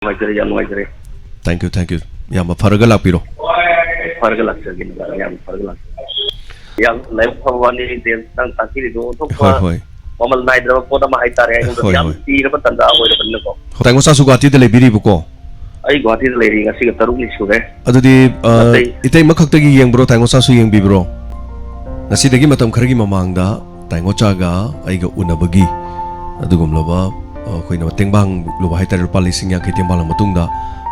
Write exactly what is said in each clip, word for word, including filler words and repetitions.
ꯅꯨꯡꯉꯥꯏꯖꯔꯦ, ꯌꯥꯝ ꯅꯨꯡꯉꯥꯏꯖꯔꯦ꯫ Thank you, thank you. ꯏꯌꯥꯝꯕ, ꯐꯔꯒ ꯂꯥꯛꯄꯤꯔꯣ꯫ ꯐꯔꯒ ꯂꯥꯛꯆꯒꯦ, ꯌꯥꯝ ꯐꯔꯒ ꯂꯥꯛꯆꯒꯦ꯫ ꯌꯥꯝ ꯂꯥꯏꯕꯛ ꯐꯕ ꯋꯥꯅꯤ, ꯅꯪ ꯇꯥꯛꯄꯤꯔꯤꯗꯣ ꯑꯣꯟꯊꯣꯛꯄ ꯍꯣꯏ, ꯍꯣꯏ꯫ ꯃꯃꯜ ꯅꯥꯏꯗ꯭ꯔꯕ ꯄꯣꯠ ꯑꯃ ꯍꯥꯏꯇꯥꯔꯦ, ꯑꯩꯉꯣꯟꯗ ꯍꯣꯏ, ꯌꯥꯝ ꯍꯣꯏ꯫ ꯄꯤꯔꯕ ꯇꯥꯟꯖꯥ ꯑꯣꯏꯔꯕꯅꯤꯅꯀꯣ꯫ ꯇꯥꯏꯉꯣꯆꯥꯁꯨ ꯒꯨꯍꯥꯇꯤꯗ ꯂꯩꯕꯤꯔꯤꯕꯀꯣ? ꯑꯩ ꯒꯨꯍꯥꯇꯤꯗ ꯂꯩꯔꯤ, ꯉꯁꯤꯒ ꯇꯔꯨꯛꯅꯤ ꯁꯨꯔꯦ꯫ ꯑꯗꯨꯗꯤ, ꯑ, ꯑꯇꯩ ꯏꯇꯩꯃ ꯈꯛꯇꯒꯤ ꯌꯦꯡꯕ꯭ꯔꯣ, ꯇꯥꯏꯉꯣꯆꯥꯁꯨ ꯌꯦꯡꯕꯤꯕ꯭ꯔꯣ? ꯉꯁꯤꯗꯒꯤ ꯃꯇꯝ ꯈꯔꯒꯤ ꯃꯃꯥꯡꯗ ꯇꯥꯏꯉꯣꯆꯥꯒ ꯑꯩꯒ ꯎꯅꯕꯒꯤ ꯑꯗꯨꯒꯨꯝꯂꯕ, ꯑ, ꯑꯩꯈꯣꯏꯅ ꯇꯦꯡꯕꯥꯡ ꯂꯨꯕ ꯍꯥꯏꯇꯥꯔꯦ, ꯂꯨꯄꯥ ꯂꯤꯁꯤꯡ ꯌꯥꯡꯈꯩ ꯇꯦꯡꯕꯥꯡꯂ ꯃꯇꯨꯡꯗ,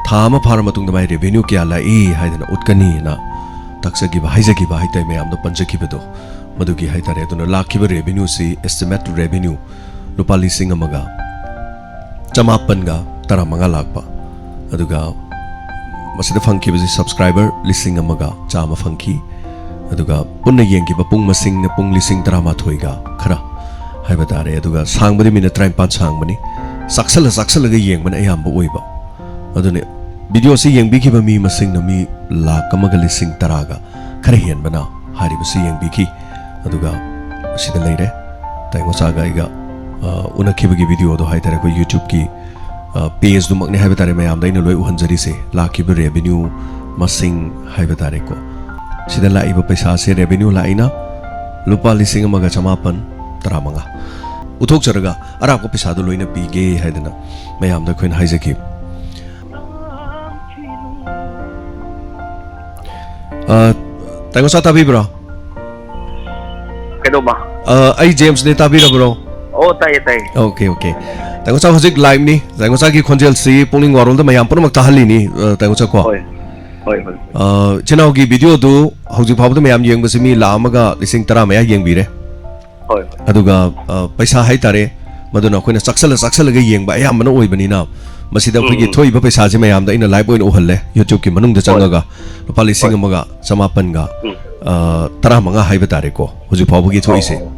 ꯊꯥ ꯑꯃ ꯐꯥꯔ ꯃꯇꯨꯡꯗ ꯃꯥꯏ revenue ꯀꯌꯥ ꯂꯥꯛꯏ ꯍꯥꯏꯗꯅ ꯎꯠꯀꯅꯤꯅ ꯇꯥꯛꯆꯈꯤꯕ, ꯍꯥꯏꯖꯈꯤꯕ ꯍꯥꯏꯇꯥꯔꯦ, ꯃꯌꯥꯝꯗ ꯄꯟꯖꯈꯤꯕꯗꯣ, ꯃꯗꯨꯒꯤ ꯍꯥꯏꯇꯥꯔꯦ꯫ ꯑꯗꯨꯅ ꯂꯥꯛꯈꯤꯕ revenueꯁꯤ, estimate revenue ꯂꯨꯄꯥ ꯂꯤꯁꯤꯡ ꯑꯃꯒ ꯆꯃꯥꯄꯟꯒ ꯇꯔꯥꯃꯉꯥ ꯂꯥꯛꯄ, ꯑꯗꯨꯒ ꯃꯁꯤꯗ ꯐꯪꯈꯤꯕꯁꯤ subscriber ꯂꯤꯁꯤꯡ ꯑꯃꯒ ꯆꯥꯝꯃ ꯐꯪꯈꯤ꯫ ꯑꯗꯨꯒ ꯄꯨꯟꯅ ꯌꯦꯡꯈꯤꯕ ꯄꯨꯡ ꯃꯁꯤꯡꯅ ꯄꯨꯡ ꯂꯤꯁꯤꯡ ꯇꯔꯥꯃꯥꯊꯣꯏꯒ ꯈꯔ ꯍꯥꯏꯕ ꯇꯥꯔꯦ꯫ ꯑꯗꯨꯒ ꯁꯥꯡꯕꯗꯤ ꯃꯤꯅꯠ ꯇꯔꯥꯅꯤꯄꯥꯟ ꯁꯥꯡꯕꯅꯤ꯫ ꯆꯥꯛꯁꯜꯂ ꯆꯥꯛꯁꯜꯂꯒ ꯌꯦꯡꯕꯅ ꯑꯌꯥꯝꯕ ꯑꯣꯏꯕ꯫ ꯑꯗꯨꯅ videoꯁꯤ ꯌꯦꯡꯕꯤꯈꯤꯕ ꯃꯤ ꯃꯁꯤꯡꯅ ꯃꯤ ꯂꯥꯈ ꯑꯃꯒ ꯂꯤꯁꯤꯡ ꯇꯔꯥꯒ ꯈꯔ ꯍꯦꯟꯕꯅ ꯍꯥꯏꯔꯤꯕꯁꯤ ꯌꯦꯡꯕꯤꯈꯤ꯫ ꯑꯗꯨꯒ ꯑꯁꯤꯗ ꯂꯩꯔꯦ, ꯇꯥꯏꯉꯣꯆꯥꯒ ꯑꯩꯒ, ꯑ, ꯎꯅꯈꯤꯕꯒꯤ videoꯗꯣ ꯍꯥꯏꯇꯥꯔꯦ, ꯑꯩꯈꯣꯏ YouTubeꯀꯤ, ꯑ, pageꯗꯨꯃꯛꯅꯤ ꯍꯥꯏꯕ ꯇꯥꯔꯦ, ꯃꯌꯥꯝꯗ ꯑꯩꯅ ꯂꯣꯏ ꯎꯍꯟꯖꯔꯤꯁꯦ, ꯂꯥꯛꯈꯤꯕ revenue ꯃꯁꯤꯡ ꯍꯥꯏꯕ ꯇꯥꯔꯦꯀꯣ꯫ ꯁꯤꯗ ꯂꯥꯛꯏꯕ ꯄꯩꯁꯥꯁꯦ, revenue ꯂꯥꯛꯏꯅ ꯂꯨꯄꯥ ꯂꯤꯁꯤꯡ ꯑꯃꯒ ꯆꯃꯥꯄꯟ ꯇꯔꯥꯃꯉꯥ꯫ ꯎꯠꯊꯣꯛꯆꯔꯒ ꯑꯔꯥꯛꯄ ꯄꯩꯁꯥꯗꯣ ꯂꯣꯏꯅ ꯄꯤꯒꯦ ꯍꯥꯏꯗꯅ ꯃꯌꯥꯝꯗ ꯑꯩꯈꯣꯏꯅ ꯍꯥꯏꯖꯈꯤ꯫ ꯑ, ꯇꯥꯏꯉꯣꯆꯥ ꯇꯥꯕꯤꯕ꯭ꯔꯣ? ꯀꯩꯗꯧꯕ? ꯑ, ꯑꯩ ꯖꯦꯝꯁꯅꯦ, ꯇꯥꯕꯤꯔꯕ꯭ꯔꯣ? ꯑꯣ, ꯇꯥꯏꯌꯦ, ꯇꯥꯏꯌꯦ꯫ Okay, okay. ꯇꯥꯏꯉꯣꯆꯥ, ꯍꯧꯖꯤꯛ liveꯅꯤ꯫ ꯇꯥꯏꯉꯣꯆꯥꯒꯤ ꯈꯣꯟꯖꯦꯜꯁꯤ ꯄꯨꯛꯅꯤꯡ ꯋꯥꯔꯣꯜꯗ ꯃꯌꯥꯝ ꯄꯨꯝꯅꯃꯛ ꯇꯥꯍꯜꯂꯤꯅꯤ, ꯑ, ꯇꯥꯏꯉꯣꯆꯥ ꯀꯣ꯫ ꯍꯣꯏ, ꯍꯣꯏ, ꯍꯣꯏ꯫ ꯑ, ꯏꯆꯤꯟ ꯏꯅꯥꯎꯒꯤ videoꯗꯨ ꯍꯧꯖꯤꯛ ꯐꯥꯎꯕꯗ ꯃꯌꯥꯝ ꯌꯦꯡꯕꯁꯤ ꯃꯤ ꯂꯥꯈ ꯑꯃꯒ ꯂꯤꯁꯤꯡ ꯇꯔꯥ ꯃꯌꯥ ꯌꯦꯡꯕꯤꯔꯦ꯫ ꯍꯣꯏ, ꯍꯣꯏ꯫ ꯑꯗꯨꯒ, ꯑ, ꯄꯩꯁꯥ ꯍꯥꯏꯇꯥꯔꯦ, ꯃꯗꯨꯅ ꯑꯩꯈꯣꯏꯅ ꯆꯥꯛꯁꯜꯂ ꯆꯥꯛꯁꯜꯂꯒ ꯌꯦꯡꯕ ꯑꯌꯥꯝꯕꯅ ꯑꯣꯏꯕꯅꯤꯅ, ꯃꯁꯤꯗ ꯑꯩꯈꯣꯏꯒꯤ ꯎꯝ꯫ ꯊꯣꯛꯏꯕ ꯄꯩꯁꯥꯁꯦ ꯃꯌꯥꯝꯗ ꯑꯩꯅ live ꯑꯣꯏꯅ ꯎꯍꯜꯂꯦ, YouTubeꯀꯤ ꯃꯅꯨꯡꯗ ꯍꯣꯏ꯫ ꯆꯪꯉꯒ ꯂꯨꯄꯥ ꯂꯤꯁꯤꯡ ꯍꯣꯏ꯫ ꯑꯃꯒ ꯆꯃꯥꯄꯟꯒ, ꯎꯝ꯫ ꯑ, ꯇꯔꯥꯃꯉꯥ ꯍꯥꯏꯕ ꯇꯥꯔꯦꯀꯣ, ꯍꯧꯖꯤꯛ ꯐꯥꯎꯕꯒꯤ ꯊꯣꯛꯏꯁꯦ꯫ ꯑꯣ,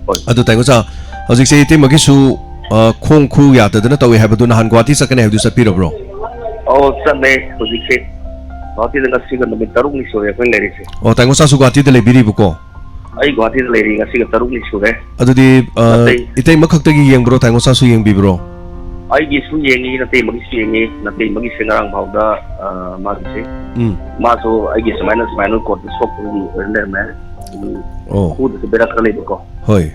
ꯍꯣꯏ꯫ ꯑꯗꯨ ꯇꯥꯏꯉꯣꯆꯥ, ꯍꯧꯖꯤꯛꯁꯦ ꯏꯇꯩꯃꯒꯤꯁꯨ, ꯑ, ꯈꯣꯡ ꯈꯨ ꯌꯥꯗꯗꯅ ꯇꯧꯏ ꯍꯥꯏꯕꯗꯨ, ꯅꯍꯥꯟ ꯒꯨꯍꯥꯇꯤ ꯆꯠꯀꯅꯤ ꯍꯥꯏꯕꯗꯨ ꯆꯠꯄꯤꯔꯕ꯭ꯔꯣ? ꯑꯣ, ꯆꯠꯂꯦ꯫ ꯍꯧꯖꯤꯛꯁꯦ ꯒꯨꯍꯥꯇꯤꯗ ꯉꯁꯤꯒ ꯅꯨꯃꯤꯠ ꯇꯔꯨꯛꯅꯤ ꯁꯨꯔꯦ ꯑꯩꯈꯣꯏ ꯂꯩꯔꯤꯁꯦ꯫ ꯑꯣ, ꯇꯥꯏꯉꯣꯆꯥꯁꯨ ꯒꯨꯍꯥꯇꯤꯗ ꯂꯩꯕꯤꯔꯤꯕꯀꯣ? ꯑꯩ ꯒꯨꯍꯥꯇꯤꯗ ꯂꯩꯔꯤ, ꯉꯁꯤꯒ ꯇꯔꯨꯛꯅꯤ ꯁꯨꯔꯦ꯫ ꯑꯗꯨꯗꯤ, ꯑ, ꯑꯇꯩ- ꯏꯇꯩꯃ ꯈꯛꯇꯒꯤ ꯌꯦꯡꯕ꯭ꯔꯣ, ꯇꯥꯏꯉꯣꯆꯥꯁꯨ ꯌꯦꯡꯕꯤꯕ꯭ꯔꯣ? ꯑꯩꯒꯤꯁꯨ ꯌꯦꯡꯉꯤ, ꯅꯇꯩꯃꯒꯤꯁꯨ ꯌꯦꯡꯉꯤ꯫ ꯅꯇꯩꯃꯒꯤꯁꯦ ꯉꯔꯥꯡ ꯐꯥꯎꯗ, ꯑ, ꯃꯥꯒꯤꯁꯦ, ꯎꯝ꯫ ꯃꯥꯁꯨ ꯑꯩꯒꯤ ꯁꯨꯃꯥꯏꯅ spinal cord ꯁꯣꯛꯄꯒꯤ ꯑꯣꯏꯅ ꯂꯩꯔꯝꯃꯦ꯫ ꯑꯗꯨ ꯑꯣ꯫ ꯈꯨꯗꯁꯨ ꯕꯦꯔꯥ ꯈꯔ ꯂꯩꯕꯀꯣ꯫ ꯍꯣꯏ꯫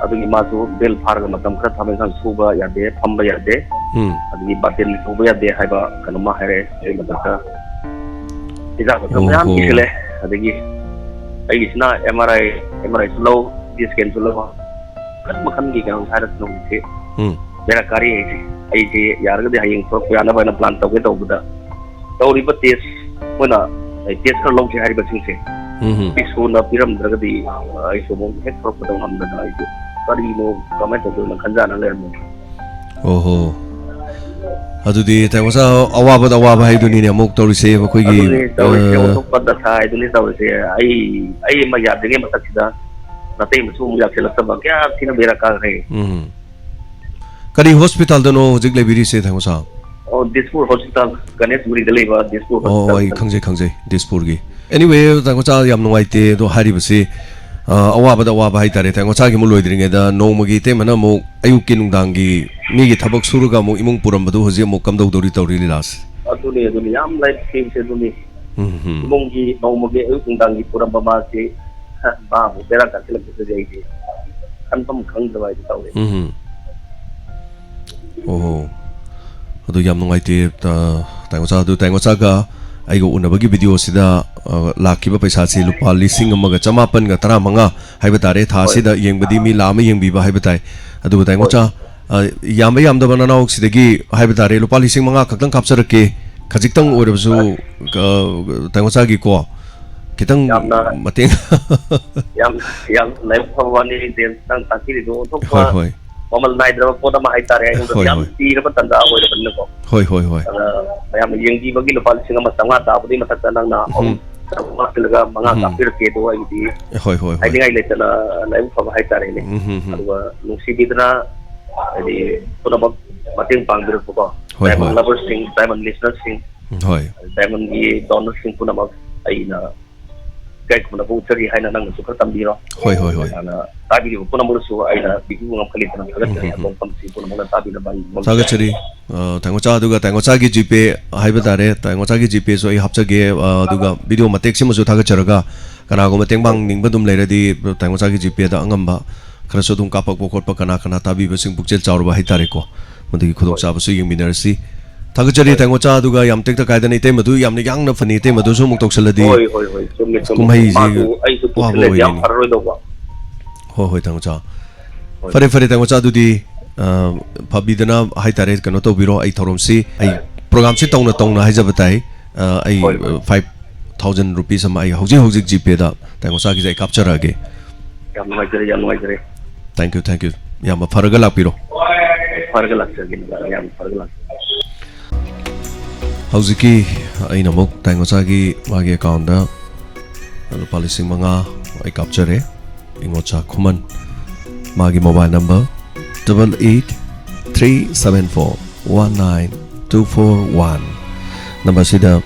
ꯑꯗꯨꯒꯤ ꯃꯥꯁꯨ bell ꯐꯥꯔꯒ ꯃꯇꯝ ꯈꯔ ꯊꯕꯛ ꯏꯪꯈꯥꯡ ꯁꯨꯕ ꯌꯥꯗꯦ, ꯐꯝꯕ ꯌꯥꯗꯦ꯫ ꯎꯝ꯫ ꯑꯗꯒꯤ ꯕꯥꯇꯤꯟ ꯇꯧꯕ ꯌꯥꯗꯦ ꯍꯥꯏꯕ ꯀꯩꯅꯣꯝꯃ ꯍꯥꯏꯔꯛꯑꯦ꯫ ꯑꯩ ꯃꯊꯛꯇ ꯍꯤꯗꯥꯛ ꯂꯥꯡꯊꯛ ꯃꯌꯥꯝ ꯑꯣꯍꯣ꯫ ꯄꯤꯁꯤꯜꯂꯦ꯫ ꯑꯗꯒꯤ ꯑꯩꯒꯤꯁꯤꯅ M R I, M R I ꯁꯨ ꯂꯧ, CT scan ꯁꯨ ꯂꯧ, ꯃꯈꯜ ꯃꯈꯜꯒꯤ ꯀꯩꯅꯣ ꯍꯥꯏꯔꯛꯇꯅ ꯍꯧꯖꯤꯛꯁꯦ ꯎꯝ꯫ ꯕꯦꯔꯥ ꯀꯥꯔꯤ ꯑꯩꯁꯦ꯫ ꯑꯩꯁꯦ ꯌꯥꯔꯒꯗꯤ ꯍꯌꯦꯡ ꯊꯣꯛꯂꯛꯄ ꯌꯥꯅꯕ ꯍꯥꯏꯅ plan ꯇꯧꯒꯦ ꯇꯧꯕꯗ, ꯇꯧꯔꯤꯕ test, ꯃꯣꯏꯅ test ꯈꯔ ꯂꯧꯁꯦ ꯍꯥꯏꯔꯤꯕꯁꯤꯡꯁꯦ ꯎꯝ꯫ ꯄꯤꯁꯣꯟꯅ ꯄꯤꯔꯝꯗ꯭ꯔꯒꯗꯤ, ꯑ, ꯑꯩꯁꯨ ꯑꯃꯨꯛ ꯍꯦꯛ ꯊꯣꯛꯂꯛꯄꯗ ꯉꯝꯗꯅ ꯑꯩꯁꯦ ꯀꯔꯤꯅꯣ, ꯀꯃꯥꯏꯅ ꯇꯧꯗꯣꯏꯅꯣ ꯈꯟꯖꯥꯅ ꯂꯩꯔꯝꯃꯦ꯫ ꯑꯣꯍꯣ꯫ ꯑꯗꯨꯗꯤ ꯇꯥꯏ ꯃꯆꯥ, ꯑꯋꯥꯕꯗ ꯑꯋꯥꯕ ꯍꯥꯏꯗꯨꯅꯤꯅꯦ ꯑꯃꯨꯛ ꯇꯧꯔꯤꯁꯦ, ꯃꯈꯣꯏꯒꯤ, ꯑꯗꯨꯅꯤ ꯇꯧꯔꯤꯁꯦ, ꯑ, ꯑꯣꯟꯊꯣꯛꯄ ꯗꯁꯥ ꯍꯥꯏꯗꯨꯅꯤ ꯇꯧꯔꯤꯁꯦ꯫ ꯑꯩ, ꯑꯩ ꯑꯃ ꯌꯥꯗ꯭ꯔꯤꯉꯩ ꯃꯊꯛꯁꯤꯗ ꯅꯥꯇꯩ ꯃꯁꯨ ꯑꯃꯨꯛ ꯌꯥꯁꯤꯜꯂꯛꯇꯕ, ꯀꯌꯥ ꯊꯤꯅ ꯕꯦꯔꯥ ꯀꯥꯈ꯭ꯔꯦ꯫ ꯎꯝ꯫ ꯀꯔꯤ hospital ꯗꯅꯣ ꯍꯧꯖꯤꯛ ꯂꯩꯕꯤꯔꯤꯁꯦ, ꯇꯥꯏ ꯃꯆꯥ? ꯑꯣ, ꯗꯤꯁꯄꯨꯔ hospital, ꯒꯅꯦꯁ ꯃꯨꯔꯤꯗ ꯂꯩꯕ ꯗꯤꯁꯄꯨꯔ ꯑꯣ, ꯑꯩ hospital ꯗ꯫ ꯈꯪꯖꯩ, ꯈꯪꯖꯩ, ꯗꯤꯁꯄꯨꯔꯒꯤ꯫ Anyway, ꯇꯥꯏ ꯃꯆꯥ, ꯌꯥꯝ ꯅꯨꯡꯉꯥꯏꯇꯦ ꯑꯗꯣ ꯍꯥꯏꯔꯤꯕꯁꯤ, ꯑ, ꯑꯋꯥꯕꯗ ꯑꯋꯥꯕ ꯍꯥꯏꯇꯥꯔꯦ꯫ ꯇꯥꯏ ꯃꯆꯥꯒꯤ ꯑꯃꯨꯛ ꯂꯣꯏꯗ꯭ꯔꯤꯉꯩꯗ ꯅꯣꯡꯃꯒꯤ ꯏꯇꯩꯃꯅ ꯑꯃꯨꯛ ꯑꯌꯨꯛꯀꯤ ꯅꯨꯡꯗꯥꯡꯒꯤ ꯃꯤꯒꯤ ꯊꯕꯛ ꯁꯨꯔꯒ ꯑꯃꯨꯛ ꯏꯃꯨꯡ ꯄꯨꯔꯝꯕꯗꯨ ꯍꯧꯖꯤꯛ ꯑꯃꯨꯛ ꯀꯝꯗꯧꯗꯧꯔꯤ ꯇꯧꯔꯤ ꯂꯤꯂꯥꯁꯦ? ꯑꯗꯨꯅꯤ, ꯑꯗꯨꯅꯤ, ꯌꯥꯝ ꯂꯥꯏꯕꯛ ꯊꯤꯕꯁꯦ ꯑꯗꯨꯅꯤ꯫ ꯎꯝ, ꯎꯝ꯫ ꯏꯃꯨꯡꯒꯤ ꯅꯣꯡꯃꯒꯤ ꯑꯌꯨꯛ ꯅꯨꯡꯗꯥꯡꯒꯤ ꯄꯨꯔꯝꯕ ꯃꯥꯁꯤ, ꯃꯥ ꯑꯃꯨꯛ ꯕꯦꯔꯥ ꯀꯥꯁꯤꯜꯂꯛꯄꯗꯨꯗꯤ ꯑꯩꯗꯤ ꯈꯟꯐꯝ ꯈꯪꯗꯕ ꯍꯥꯏꯗꯨ ꯇꯧꯔꯦ꯫ ꯎꯝ꯫ ꯑꯣꯍꯣ꯫ ꯑꯗꯨ ꯌꯥꯝ ꯅꯨꯡꯉꯥꯏꯇꯦ, ꯑ, ꯇꯥꯏꯉꯣꯆꯥ꯫ ꯑꯗꯨ ꯇꯥꯏꯉꯣꯆꯥꯒ ꯑꯩꯒ ꯎꯅꯕꯒꯤ video ꯁꯤꯗ, ꯑ, ꯂꯥꯛꯈꯤꯕ ꯄꯩꯁꯥꯁꯤ ꯂꯨꯄꯥ ꯂꯤꯁꯤꯡ ꯑꯃꯒ ꯆꯃꯥꯄꯟꯒ ꯇꯔꯥꯃꯉꯥ ꯍꯥꯏꯕ ꯇꯥꯔꯦ꯫ ꯊꯥ ꯍꯣꯏ꯫ ꯑꯁꯤꯗ ꯌꯦꯡꯕꯗꯤ ꯃꯤ ꯂꯥꯈ ꯑꯃ ꯌꯦꯡꯕꯤꯕ ꯍꯥꯏꯕ ꯇꯥꯏ꯫ ꯑꯗꯨꯕꯨ ꯇꯥꯏꯉꯣꯆꯥ, ꯍꯣꯏ꯫ ꯑ, ꯌꯥꯝꯕ ꯌꯥꯝꯗꯕ ꯅꯅꯥꯎꯁꯤꯗꯒꯤ ꯍꯥꯏꯕ ꯇꯥꯔꯦ, ꯂꯨꯄꯥ ꯂꯤꯁꯤꯡ ꯃꯉꯥ ꯈꯛꯇꯪ ꯀꯥꯞꯆꯔꯛꯀꯦ, ꯈꯖꯤꯛꯇꯪ ꯑꯣꯏꯔꯕꯁꯨ, ꯑ, ꯇꯥꯏꯉꯣꯆꯥꯒꯤꯀꯣ, ꯈꯤꯇꯪ ꯌꯥꯝꯅ ꯃꯇꯦꯡ꯫ ꯌꯥꯝ, ꯌꯥꯝ ꯂꯥꯏꯕꯛ ꯐꯕ ꯋꯥꯅꯤ, ꯖꯦꯝꯁ, ꯅꯪ ꯇꯥꯛꯄꯤꯔꯤꯗꯣ ꯑꯣꯟꯊꯣꯛꯄ ꯍꯣꯏ, ꯍꯣꯏ꯫ ꯃꯃꯜ ꯅꯥꯏꯗ꯭ꯔꯕ ꯄꯣꯠ ꯑꯃ ꯍꯥꯏꯇꯥꯔꯦ꯫ ꯑꯩꯉꯣꯟꯗ ꯍꯣꯏ, ꯌꯥꯝ ꯍꯣꯏ꯫ ꯄꯤꯔꯕ ꯇꯥꯟꯖꯥ ꯑꯣꯏꯔꯕꯅꯤꯅꯀꯣ꯫ ꯍꯣꯏ, ꯍꯣꯏ, ꯍꯣꯏ꯫ ꯑꯗ ꯃꯌꯥꯝꯅ ꯌꯦꯡꯕꯤꯕꯒꯤ ꯂꯨꯄꯥ ꯂꯤꯁꯤꯡ ꯑꯃ ꯆꯥꯝꯃꯉꯥ ꯇꯥꯕꯗꯨꯒꯤ ꯃꯊꯛꯇ ꯅꯪꯅ ꯑꯍꯨꯝ ꯎꯝ꯫ ꯆꯥꯝꯃꯉꯥ ꯍꯥꯞꯆꯤꯜꯂꯒ ꯃꯉꯥ ꯎꯝ꯫ ꯀꯥꯞꯄꯤꯔꯛꯀꯦ꯫ ꯑꯗꯣ ꯑꯩꯒꯤꯗꯤ ꯍꯣꯏ, ꯍꯣꯏ, ꯍꯣꯏ꯫ ꯍꯥꯏꯅꯤꯡꯉꯥꯏ ꯂꯩꯇꯅ ꯂꯥꯏꯕꯛ ꯐꯕ ꯍꯥꯏꯇꯥꯔꯦꯅꯦ꯫ ꯎꯝ, ꯎꯝ, ꯎꯝ꯫ ꯑꯗꯨꯒ ꯅꯨꯡꯁꯤꯕꯤꯗꯅ ꯍꯥꯏꯗꯤ ꯄꯨꯝꯅꯃꯛ ꯃꯇꯦꯡ ꯄꯥꯡꯕꯤꯔꯛꯄꯀꯣ꯫ ꯍꯣꯏ, ꯗꯥꯏꯃꯟ ꯍꯣꯏ꯫ ꯂꯚꯔꯁꯤꯡ, ꯗꯥꯏꯃꯟ ꯂꯤꯁꯅꯔꯁꯤꯡ, ꯎꯝ, ꯍꯣꯏ꯫ ꯗꯥꯏꯃꯟꯒꯤ ꯗꯣꯅꯔꯁꯤꯡ ꯄꯨꯝꯅꯃꯛ ꯑꯩꯅ ꯏꯀꯥꯏ ꯈꯨꯝꯅꯕ ꯎꯠꯆꯔꯤ ꯍꯥꯏꯅ ꯅꯪꯅꯁꯨ ꯈꯔ ꯇꯝꯕꯤꯔꯣ꯫ ꯍꯣꯏ, ꯍꯣꯏ, ꯍꯣꯏ꯫ ꯑꯗꯨꯅ ꯇꯥꯕꯤꯔꯤꯕ ꯄꯨꯝꯅꯃꯛꯅꯁꯨ ꯑꯩꯅ ꯕꯤꯖꯨ ꯉꯝꯈꯠꯂꯦꯗꯅ ꯊꯥꯒꯠꯆꯔꯤ꯫ ꯎꯝ, ꯎꯝ, ꯎꯝ꯫ ꯑꯗꯣꯝ ꯐꯝꯁꯤ ꯄꯨꯝꯅꯃꯛꯅ ꯇꯥꯕꯤꯅꯕ ꯑꯩ ꯅꯤꯡꯖꯔꯤ꯫ ꯊꯥꯒꯠꯆꯔꯤ꯫ ꯑ, ꯇꯥꯏꯉꯣꯆꯥ, ꯑꯗꯨꯒ ꯇꯥꯏꯉꯣꯆꯥꯒꯤ GPay ꯍꯥꯏꯕ ꯇꯥꯔꯦ, ꯇꯥꯏꯉꯣꯆꯥꯒꯤ GPayꯁꯨ ꯑꯩ ꯍꯥꯞꯆꯒꯦ, ꯑ, ꯑꯗꯨꯒ video ꯃꯇꯦꯛꯁꯤꯃꯁꯨ ꯊꯥꯒꯠꯆꯔꯒ, ꯀꯅꯥꯒꯨꯝꯕ ꯇꯦꯡꯕꯥꯡ ꯅꯤꯡꯕ ꯑꯗꯨꯝ ꯂꯩꯔꯗꯤ, ꯇꯥꯏꯉꯣꯆꯥꯒꯤ GPayꯗ ꯑꯉꯝꯕ ꯈꯔꯁꯨ ꯑꯗꯨꯝ ꯀꯥꯞꯄꯛꯄ ꯈꯣꯠꯄ, ꯀꯅꯥ ꯀꯅꯥ ꯇꯥꯕꯤꯕꯁꯤꯡ ꯄꯨꯛꯆꯦꯜ ꯆꯥꯎꯔꯕ ꯍꯥꯏꯇꯥꯔꯦꯀꯣ, ꯃꯗꯨꯒꯤ ꯈꯨꯗꯣꯡꯆꯥꯕꯁꯨ ꯌꯦꯡꯃꯤꯟꯅꯔꯁꯤ꯫ ꯊꯥꯒꯠꯆꯔꯤ, ꯍꯣꯏ꯫ ꯇꯥꯏꯉꯣꯆꯥ, ꯑꯗꯨꯒ ꯌꯥꯝ ꯇꯦꯛꯇ ꯀꯥꯏꯗꯅ ꯏꯇꯩꯃꯗꯨ ꯌꯥꯝꯅ ꯌꯥꯡꯅ ꯐꯅꯤ, ꯏꯇꯩꯃꯗꯨꯁꯨ ꯑꯃꯨꯛ ꯇꯧꯁꯜꯂꯗꯤ ꯍꯣꯏ, ꯍꯣꯏ, ꯍꯣꯏ, ꯆꯨꯝꯃꯦ, ꯆꯨꯝꯃꯦ꯫ ꯀꯨꯝꯍꯩꯁꯦ ꯃꯥꯗꯨ ꯑꯩꯁꯨ ꯋꯥꯕ ꯄꯨꯁꯤꯜꯂꯗꯤ ꯌꯥꯝ ꯑꯣꯏꯒꯅꯤ꯫ ꯐꯔꯔꯣꯏꯗꯧꯕ꯫ ꯍꯣꯏ, ꯍꯣꯏ, ꯇꯥꯏꯉꯣꯆꯥ꯫ ꯍꯣꯏ꯫ ꯐꯔꯦ, ꯐꯔꯦ, ꯇꯥꯏꯉꯣꯆꯥ, ꯑꯗꯨꯗꯤ, ꯑ, ꯐꯕꯤꯗꯅ ꯍꯥꯏꯇꯥꯔꯦ, ꯀꯩꯅꯣ ꯇꯧꯕꯤꯔꯣ, ꯑꯩ ꯊꯧꯔꯝꯁꯤ, ꯑꯩ programꯁꯤ ꯇꯧꯅ ꯇꯧꯅ ꯍꯥꯏꯖꯕ ꯇꯥꯏ꯫ ꯑ, ꯑꯩ, ꯍꯣꯏ, ꯍꯣꯏ꯫ Five thousand rupees ꯑꯃ ꯑꯩ ꯍꯧꯖꯤꯛ ꯍꯧꯖꯤꯛ GPayꯗ ꯇꯥꯏꯉꯣꯆꯥꯒꯤꯁꯦ ꯑꯩ ꯀꯥꯞꯆꯔꯛꯑꯒꯦ꯫ ꯌꯥꯝ ꯅꯨꯡꯉꯥꯏꯖꯔꯦ, ꯌꯥꯝ ꯅꯨꯡꯉꯥꯏꯖꯔꯦ꯫ Thank you, thank you꯫ ꯌꯥꯝꯅ ꯐꯔꯒ ꯂꯥꯛꯄꯤꯔꯣ꯫ ꯐꯔꯒ ꯂꯥꯛꯆꯒꯦ, ꯌꯥꯝ ꯐꯔꯒ ꯂꯥꯛꯆꯒꯦ꯫ ꯍꯧꯖꯤꯛꯀꯤ ꯑꯩꯅ ꯑꯃꯨꯛ ꯇꯥꯏꯉꯣꯆꯥꯒꯤ ꯃꯥꯒꯤ accountꯗ ꯂꯨꯄꯥ ꯂꯤꯁꯤꯡ ꯃꯉꯥ ꯑꯩ ꯀꯥꯞꯆꯔꯦ꯫ ꯏꯉꯣꯆꯥ ꯈꯨꯃꯟ꯫ ꯃꯥꯒꯤ mobile number double eight three seven four one nine two four one꯫ Numberꯁꯤꯗ,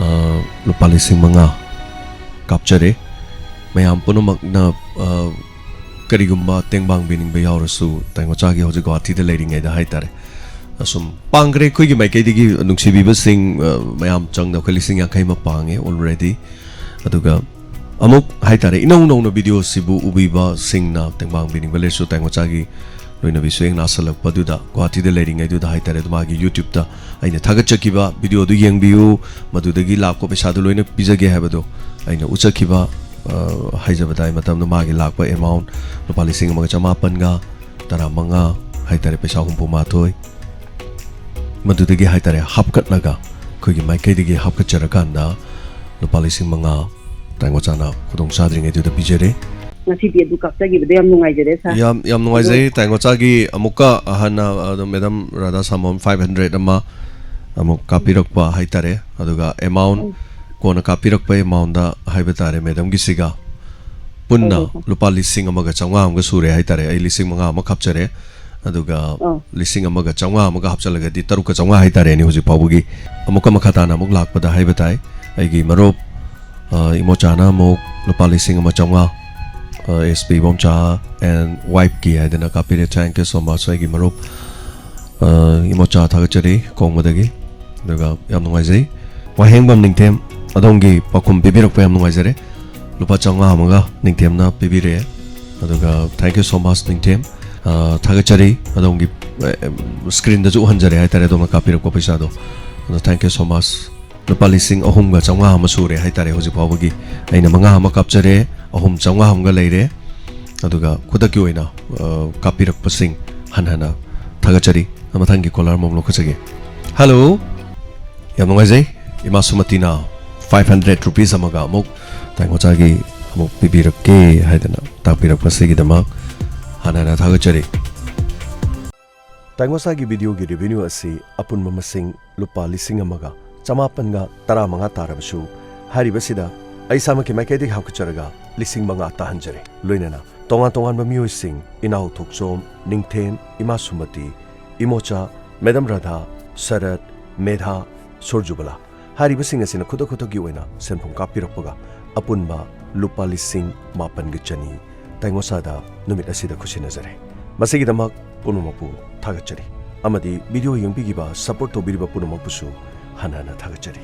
ꯑ, ꯂꯨꯄꯥ ꯂꯤꯁꯤꯡ ꯃꯉꯥ ꯀꯥꯞꯆꯔꯦ꯫ ꯃꯌꯥꯝ ꯄꯨꯝꯅꯃꯛꯅ, ꯑ, ꯀꯔꯤꯒꯨꯝꯕ ꯇꯦꯡꯕꯥꯡ ꯄꯤꯅꯤꯡꯕ ꯌꯥꯎꯔꯁꯨ, ꯇꯥꯏꯉꯣꯆꯥꯒꯤ ꯍꯧꯖꯤꯛ ꯒꯨꯋꯥꯍꯥꯇꯤꯗ ꯂꯩꯔꯤꯉꯩꯗ ꯍꯥꯏꯇꯥꯔꯦ, ꯑꯁꯨꯝ ꯄꯥꯡꯈ꯭ꯔꯦ꯫ ꯑꯩꯈꯣꯏꯒꯤ ꯃꯥꯏꯀꯩꯗꯒꯤ ꯅꯨꯡꯁꯤꯕꯤꯕꯁꯤꯡ, ꯑ, ꯃꯌꯥꯝ ꯆꯪꯗ ꯑꯩꯈꯣꯏ ꯂꯤꯁꯤꯡ ꯌꯥꯡꯈꯩ ꯑꯃ ꯄꯥꯡꯉꯦ already꯫ ꯑꯗꯨꯒ ꯑꯃꯨꯛ ꯍꯥꯏꯇꯥꯔꯦ, ꯏꯅꯧ ꯅꯧꯅ videoꯁꯤꯕꯨ ꯎꯕꯤꯕꯁꯤꯡꯅ ꯇꯦꯡꯕꯥꯡ ꯄꯤꯅꯤꯡꯕ ꯂꯩꯔꯁꯨ, ꯇꯥꯏꯉꯣꯆꯥꯒꯤ ꯂꯣꯏꯅꯕꯤ ꯁꯨꯌꯦꯡ ꯅꯥꯁꯜꯂꯛꯄꯗꯨꯗ, ꯒꯨꯋꯥꯍꯥꯇꯤꯗ ꯂꯩꯔꯤꯉꯩꯗꯨꯗ ꯍꯥꯏꯇꯥꯔꯦ, ꯑꯗꯨ ꯃꯥꯒꯤ YouTubeꯇ ꯑꯩꯅ ꯊꯥꯒꯠꯆꯈꯤꯕ videoꯗꯨ ꯌꯦꯡꯕꯤꯌꯨ, ꯃꯗꯨꯗꯒꯤ ꯂꯥꯛꯄ ꯄꯩꯁꯥꯗꯨ ꯂꯣꯏꯅ ꯄꯤꯖꯒꯦ ꯍꯥꯏꯕꯗꯣ ꯑꯩꯅ ꯎꯠꯆꯈꯤꯕ, ꯑ, ꯍꯥꯏꯖꯕ ꯇꯥꯏ, ꯃꯇꯝꯗ ꯃꯥꯒꯤ ꯂꯥꯛꯄ amount ꯂꯨꯄꯥ ꯂꯤꯁꯤꯡ ꯑꯃꯒ ꯆꯃꯥꯄꯟꯒ ꯇꯔꯥꯃꯉꯥ ꯍꯥꯏꯇꯥꯔꯦ, ꯄꯩꯁꯥ ꯍꯨꯝꯐꯨ ꯃꯥꯊꯣꯏ꯫ ꯃꯗꯨꯗꯒꯤ ꯍꯥꯏꯇꯥꯔꯦ, ꯍꯥꯞꯀꯠꯂꯒ, ꯑꯩꯈꯣꯏꯒꯤ ꯃꯥꯏꯀꯩꯗꯒꯤ ꯍꯥꯞꯀꯠꯆꯔꯀꯥꯟꯗ ꯂꯨꯄꯥ ꯂꯤꯁꯤꯡ ꯃꯉꯥ ꯇꯥꯏꯉꯣꯆꯥꯅ ꯈꯨꯗꯣꯡ ꯆꯥꯗ꯭ꯔꯤꯉꯩꯗꯨꯗ ꯄꯤꯖꯔꯦ꯫ ꯉꯁꯤꯗꯤ ꯑꯗꯨ ꯀꯥꯞꯆꯈꯤꯕꯗ ꯌꯥꯝ ꯅꯨꯡꯉꯥꯏꯖꯔꯦ, sir꯫ ꯌꯥꯝ, ꯌꯥꯝ ꯅꯨꯡꯉꯥꯏꯖꯩ꯫ ꯑꯗꯣ ꯇꯥꯏꯉꯣꯆꯥꯒꯤ ꯑꯃꯨꯛꯀ ꯍꯟꯅ, ꯑꯗꯣ Madam ꯔꯥꯙꯥ ꯁꯥꯃꯣꯝ five hundred ꯑꯃ ꯑꯃꯨꯛ ꯀꯥꯞꯄꯤꯔꯛꯄ ꯍꯥꯏꯇꯥꯔꯦ꯫ ꯑꯗꯨꯒ amount, ꯎꯝ꯫ ꯀꯣꯟꯅ ꯀꯥꯞꯄꯤꯔꯛꯄ amountꯗ ꯍꯥꯏꯕ ꯇꯥꯔꯦ, Madamꯒꯤꯁꯤꯒ ꯄꯨꯟꯅ ꯍꯣꯏ, ꯍꯣꯏ, ꯍꯣꯏ꯫ ꯂꯨꯄꯥ ꯂꯤꯁꯤꯡ ꯑꯃꯒ ꯆꯥꯝꯃꯉꯥ ꯑꯃꯒ ꯁꯨꯔꯦ ꯍꯥꯏꯇꯥꯔꯦ꯫ ꯑꯩ ꯂꯤꯁꯤꯡ ꯃꯉꯥ ꯑꯃ ꯀꯥꯞꯆꯔꯦ꯫ ꯑꯗꯨꯒ ꯑꯥ꯫ ꯂꯤꯁꯤꯡ ꯑꯃꯒ ꯆꯥꯝꯃꯉꯥ ꯑꯃꯒ ꯍꯥꯞꯆꯜꯂꯒꯗꯤ ꯇꯔꯨꯛꯀ ꯆꯥꯝꯃꯉꯥ ꯍꯥꯏꯇꯥꯔꯦꯅꯦ ꯍꯧꯖꯤꯛ ꯐꯥꯎꯕꯒꯤ꯫ ꯑꯃꯨꯛꯀ ꯃꯈꯥ ꯇꯥꯅ ꯑꯃꯨꯛ ꯂꯥꯛꯄꯗ ꯍꯥꯏꯕ ꯇꯥꯏ, ꯑꯩꯒꯤ ꯃꯔꯨꯞ, ꯑ, ꯏꯃꯣꯆꯥꯅ ꯑꯃꯨꯛ ꯂꯨꯄꯥ ꯂꯤꯁꯤꯡ ꯑꯃ ꯆꯥꯝꯃꯉꯥ, ꯑ, S P Ibomcha and wife ꯀꯤ ꯍꯥꯏꯗꯅ ꯀꯥꯞꯄꯤꯔꯦ꯫ Thank you so much, ꯑꯩꯒꯤ ꯃꯔꯨꯞ꯫ ꯑ, ꯏꯃꯣꯆꯥ ꯊꯥꯒꯠꯆꯔꯤ ꯀꯣꯡꯕꯗꯒꯤ꯫ ꯑꯗꯨꯒ ꯌꯥꯝ ꯅꯨꯡꯉꯥꯏꯖꯩ꯫ ꯋꯥꯍꯦꯡꯕꯝ ꯅꯤꯡꯊꯦꯝ, ꯑꯗꯣꯝꯒꯤ ꯄꯥꯎꯈꯨꯝ ꯄꯤꯕꯤꯔꯛꯄ ꯌꯥꯝ ꯅꯨꯡꯉꯥꯏꯖꯔꯦ꯫ ꯂꯨꯄꯥ ꯆꯥꯝꯃꯉꯥ ꯑꯃꯒ ꯅꯤꯡꯊꯦꯝꯅ ꯄꯤꯕꯤꯔꯛꯑꯦ꯫ ꯑꯗꯨꯒ thank you so much ꯅꯤꯡꯊꯦꯝ꯫ ꯑ, ꯊꯥꯒꯠꯆꯔꯤ꯫ ꯑꯗꯣꯝꯒꯤ, ꯑ, screenꯗꯁꯨ ꯎꯍꯟꯖꯔꯦ ꯍꯥꯏꯇꯥꯔꯦ, ꯑꯗꯣꯝꯅ ꯀꯥꯞꯄꯤꯔꯛꯄ ꯄꯩꯁꯥꯗꯣ꯫ ꯑꯗꯣ thank you so much꯫ ꯂꯨꯄꯥ ꯂꯤꯁꯤꯡ ꯑꯍꯨꯝꯒ ꯆꯥꯝꯃꯉꯥ ꯑꯃ ꯁꯨꯔꯦ ꯍꯥꯏꯇꯥꯔꯦ ꯍꯧꯖꯤꯛ ꯐꯥꯎꯕꯒꯤ꯫ ꯑꯩꯅ ꯃꯉꯥ ꯑꯃ ꯀꯥꯞꯆꯔꯦ, ꯑꯍꯨꯝ ꯆꯥꯝꯃꯉꯥ ꯑꯃꯒ ꯂꯩꯔꯦ꯫ ꯑꯗꯨꯒ ꯈꯨꯗꯛꯀꯤ ꯑꯣꯏꯅ, ꯑ, ꯀꯥꯞꯄꯤꯔꯛꯄꯁꯤꯡ ꯍꯟꯅ ꯍꯟꯅ ꯊꯥꯒꯠꯆꯔꯤ꯫ ꯃꯊꯪꯒꯤ caller ꯑꯃꯃꯨꯛ ꯂꯧꯈꯠꯆꯒꯦ꯫ Hello꯫ ꯌꯥꯝ ꯅꯨꯡꯉꯥꯏꯖꯩ꯫ ꯏꯃꯥ ꯁꯨꯃꯇꯤꯅ five hundred rupees ꯑꯃꯒ ꯑꯃꯨꯛ ꯇꯥꯏꯉꯣꯆꯥꯒꯤ ꯑꯃꯨꯛ ꯄꯤꯕꯤꯔꯛꯀꯦ ꯍꯥꯏꯗꯅ ꯇꯥꯛꯄꯤꯔꯛꯄꯁꯤꯒꯤꯗꯃꯛ ꯍꯟꯅ ꯍꯟꯅ ꯊꯥꯒꯠꯆꯔꯤ꯫ ꯇꯥꯏꯉꯣꯆꯥꯒꯤ videoꯒꯤ revenue ꯑꯁꯤ ꯑꯄꯨꯟꯕ ꯃꯁꯤꯡ ꯂꯨꯄꯥ ꯂꯤꯁꯤꯡ ꯑꯃꯒ ꯆꯃꯥꯄꯟꯒ ꯇꯔꯥꯃꯉꯥ ꯇꯥꯔꯕꯁꯨ, ꯍꯥꯏꯔꯤꯕꯁꯤꯗ ꯑꯩ ꯏꯁꯥꯃꯛꯀꯤ ꯃꯥꯏꯀꯩꯗꯒꯤ ꯍꯥꯞꯀꯠꯆꯔꯒ ꯂꯤꯁꯤꯡ ꯃꯉꯥ ꯇꯥꯍꯟꯖꯔꯦ꯫ ꯂꯣꯏꯅꯅ ꯇꯣꯉꯥꯟ ꯇꯣꯉꯥꯟꯕ ꯃꯤꯑꯣꯏꯁꯤꯡ, ꯏꯅꯥꯎ ꯊꯣꯛꯆꯣꯝ, ꯅꯤꯡꯊꯦꯝ, ꯏꯃꯥ ꯁꯨꯃꯇꯤ, ꯏꯃꯣꯆꯥ, Madam ꯔꯥꯙꯥ, ꯁꯔꯠ, ꯃꯦꯙꯥ, ꯁꯣꯔꯖꯨꯕꯂꯥ ꯍꯥꯏꯔꯤꯕꯁꯤꯡ ꯑꯁꯤꯅ ꯈꯨꯗꯛ ꯈꯨꯗꯛꯀꯤ ꯑꯣꯏꯅ ꯁꯦꯟꯐꯝ ꯀꯥꯞꯄꯤꯔꯛꯄꯒ ꯑꯄꯨꯟꯕ ꯂꯨꯄꯥ ꯂꯤꯁꯤꯡ ꯃꯥꯄꯟꯒ ꯆꯅꯤ ꯇꯥꯏꯉꯣꯆꯥꯗ ꯅꯨꯃꯤꯠ ꯑꯁꯤꯗ ꯈꯨꯠꯁꯤꯟꯅꯖꯔꯦ꯫ ꯃꯁꯤꯒꯤꯗꯃꯛ ꯄꯨꯝꯅꯃꯛꯄꯨ ꯊꯥꯒꯠꯆꯔꯤ ꯑꯃꯗꯤ video ꯌꯦꯡꯕꯤꯈꯤꯕ, support ꯇꯧꯕꯤꯔꯤꯕ ꯄꯨꯝꯅꯃꯛꯄꯨꯁꯨ ꯍꯟꯅ ꯍꯟꯅ ꯊꯥꯒꯠꯆꯔꯤ꯫